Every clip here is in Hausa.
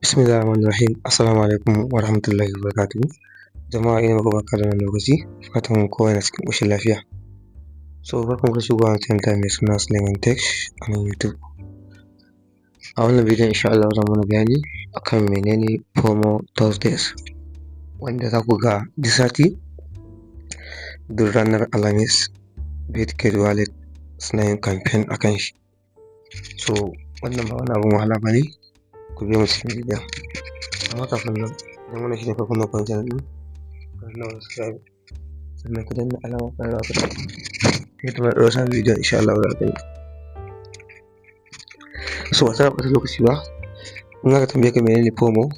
Bismillahirrahmanirrahim. Assalamu alaikum wa rahmatullahi wa barakatuhu. Jama'a, ina muku barka da wannan lokaci, fatan kowa yana cikin ƙoshin lafiya. So barkanku da shigowa wannan channel mai suna Suleiman Tech a nan YouTube. A wannan bidiyon, insha Allah, zan mana bayani akan menene FOMO Thursdays, wanda za ku ga duk sati, duk ranar Alhamis, Bitget Wallet suna yin campaign akan shi. So wannan ba wani abun wahala ba ne, ku biyo mu cikin bidiyon. Amma kafin nan, idan wannan shine farkon zuwan ku wannan channel ɗin, ku danna mana subscribe, sannan ku danna alamar ƙararrawa ta yadda muna ɗaura sabon bidiyon, insha Allah za ka gani. So ba tare da ɓata lokaci ba, in aka tambaye ka menene FOMO,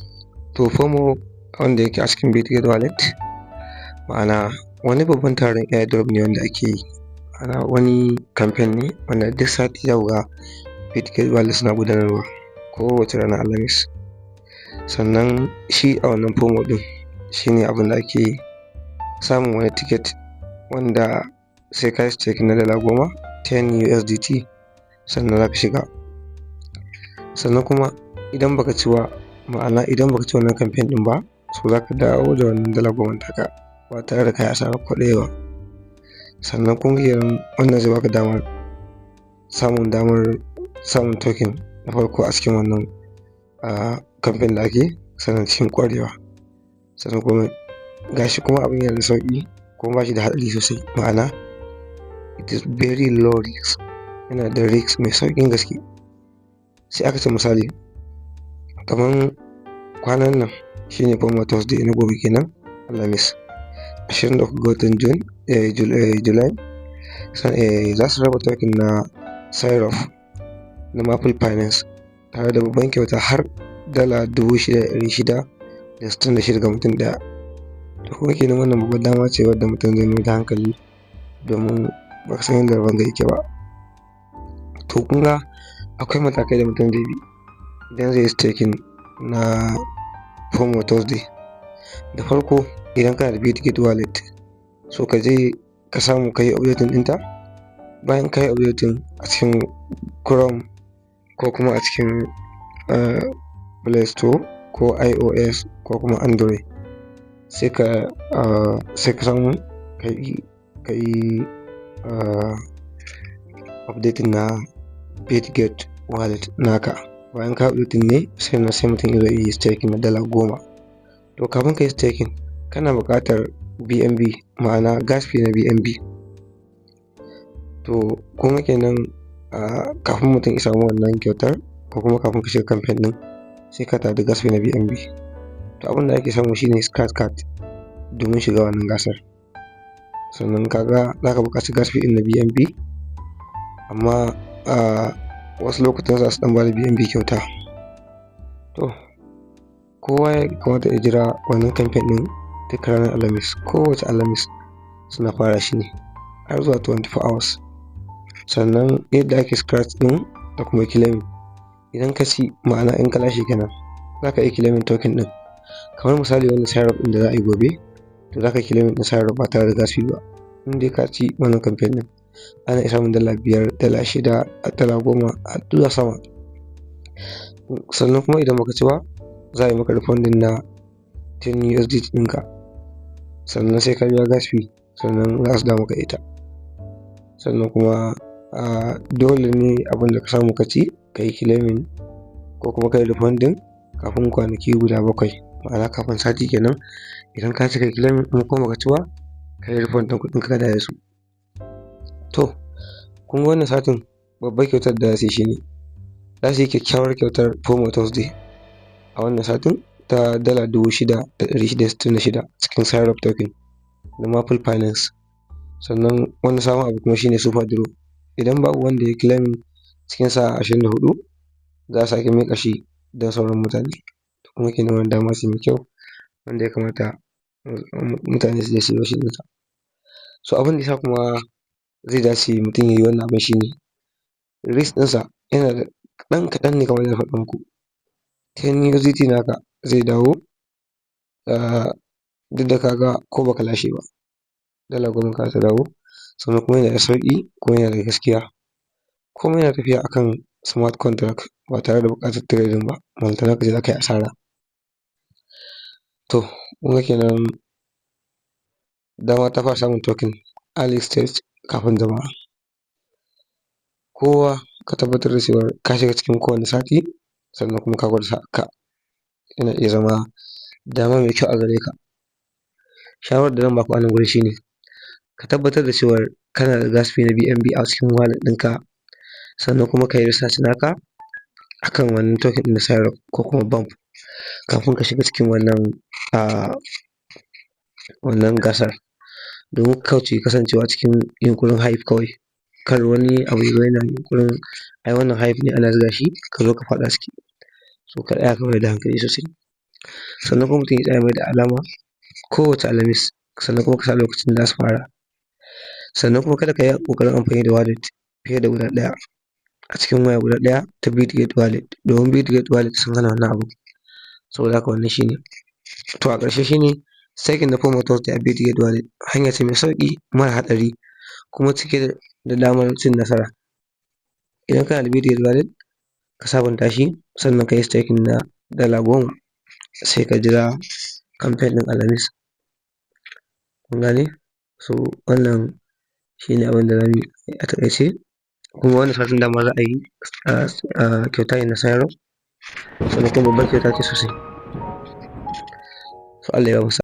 to FOMO wanda yake a cikin Bitget Wallet, ma'ana wani babban taron airdrop ne wanda ake yi, ma'ana wani campaign ne wanda duk sati za ku ga Bitget Wallet suna gudanarwa kowace ranar Alhamis. Sannan shi a wannan FOMO ɗin shine abin da ake samun wani ticket wanda sai ka yi staking na $10, 10 USDT, sannan za ka shiga. Sannan kuma idan baka ci ba, ma'ana idan baka ci wannan campaign ɗin ba, so za ka dawo da wannan $10 taka ba tare da ka yi asarar ko ɗaya ba. Sannan kun ga kenan wannan zai baka damar samun token na farko a cikin wannan campaign da ake, sannan cikin ƙwarewa. Sannan kuma ga shi kuma abin yana da sauƙi kuma ba shi da haɗari sosai, ma'ana it is very low risk, yana da risk mai sauƙin gaske. Sai aka ce misali kaman kwanan nan shine FOMO Thursday na gobe kenan, Alhamis 23 ga watan June, July, za su raba token na Syrup na Maple Finance tare da babban kyauta har $6,666 ga mutum ɗaya. To kuma kenan wannan babbar dama ce wadda mutum zai mai da hankali, domin baka san yadda rabon yake ba. To kun ga akwai matakai da mutum zai bi idan zai yi staking na FOMO Thursday. Da farko, idan kana da Bitget Wallet, so ka je ka samu ka yi updating ɗinta. Bayan ka yi updating a cikin Chrome ko kuma a cikin Play Store ko iOS ko kuma Android, sai ka samu ka yi updating na Bitget Wallet naka. Bayan ka updating ne, sai na sai mutum ya zo yi staking na $10. To kafin ka yi staking, kana buƙatar BNB, ma'ana gas fee na BNB. To kuma kenan kafin mutum ya samu wannan kyautar, ko kuma kafin ka shiga campaign ɗin, sai ka tanadi gas fee na BNB. To abin da ake samu shine scratch card domin shiga wannan gasar. Sannan ka ga za ka buƙaci gas fee ɗin na BNB, amma wasu lokutan za su ɗan bada BNB kyauta. To kowa ya kamata ya jira wannan campaign ɗin duk ranar Alhamis, kowace Alhamis suna fara shi ne har zuwa 24 hours. Sannan yadda ake scratch ɗin da kuma claiming, idan ka ci, ma'ana in ka lashe kenan, za ka iya claiming token ɗin. Kamar misali wannan Syrup ɗin da za a yi gobe, to za ka claiming ɗin Syrup ba tare da gas fee ba. In dai ka ci wannan campaign ɗin, ana iya samun $5, $6, $10 har zuwa sama. Sannan kuma idan baka ci ba, za a yi maka refunding na 10 USDT ɗinka, sannan sai ka biya gas fee sannan za su dawo maka ita. Sannan kuma dole ne abin da ka samu ka ci, ka yi claiming ko kuma ka yi refunding kafin kwanaki guda 7, ma'ana kafin sati kenan. Idan ka ci, ka yi claiming, in kuma baka ci ba, ka yi refund ɗin kuɗin ka da su. To kun ga wannan satin babbar kyautar da za su yi shine za su yi kyakkyawar kyautar FOMO Thursday a wannan satin ta $6,666 cikin Syrup token na Maple Finance. Sannan wani sabon abu kuma shine super draw. Idan babu wanda ya claiming cikin sa'a 24, za a sake miƙa shi don sauran mutane. To kuma kenan wannan dama ce mai kyau wanda ya kamata mutane su je su yi using ɗinsa. So abin da ya sa kuma zai dace mutum ya yi wannan abin shine risk ɗinsa yana da ɗan kaɗan ne. Kamar yadda na faɗa muku, 10 USDT naka zai dawo, duk da ka ga ko baka lashe ba, $10 ka za ta dawo. Sannan kuma yana da sauƙi kuma yana da gaskiya. Komai yana tafiya akan smart contract ba tare da buƙatar trading ba, ballantana ka ce za ka yi asara. To, kun ga kenan dama ta fara samun token early stage kafin jama'a. Kowa ka tabbatar da cewa ka shiga cikin kowane sati, sannan kuma ka gwada sa'arka, yana iya zama dama mai kyau a gare ka. Shawarar da zan ba ku a nan gurin shi ne, ka tabbatar da cewar kana da gas fee na BNB a cikin wallet ɗinka, sannan kuma ka yi research naka a kan wannan token ɗin na syrup ko kuma bump kafin ka shiga cikin wannan gasar, domin kauce kasancewa cikin yunƙurin hype kawai, kar wani abu ya zo yana yunƙurin ai wannan hype ne ana zuga shi ka zo ka faɗa ciki. So ka tsaya ka mai da hankali sosai. Sannan kuma mutum ya tsaya ya mai da alama kowace Alhamis, sannan kuma ka sa lokacin da za su fara. Sannan kuma kada ka yi ƙoƙarin amfani da wallet fiye da guda ɗaya a cikin waya guda ɗaya ta Bitget wallet, domin Bitget wallet sun hana wannan abun. Saboda haka wannan shi ne. To, a ƙarshe shi ne staking na FOMO Thursday a Bitget wallet hanya ce mai sauƙi, mara haɗari, kuma cike da damar cin nasara. Idan kana da Bitget wallet, ka sabunta shi, sannan ka yi staking na $10, sai ka jira campaign ɗin Alhamis. Kun gane? So wannan shi ne abin da za mu yi a taƙaice. Kuma wannan satin dama za a yi kyauta ne na syrup, sannan kuma babbar kyauta ce sosai. So Allah ya bamu sa'a.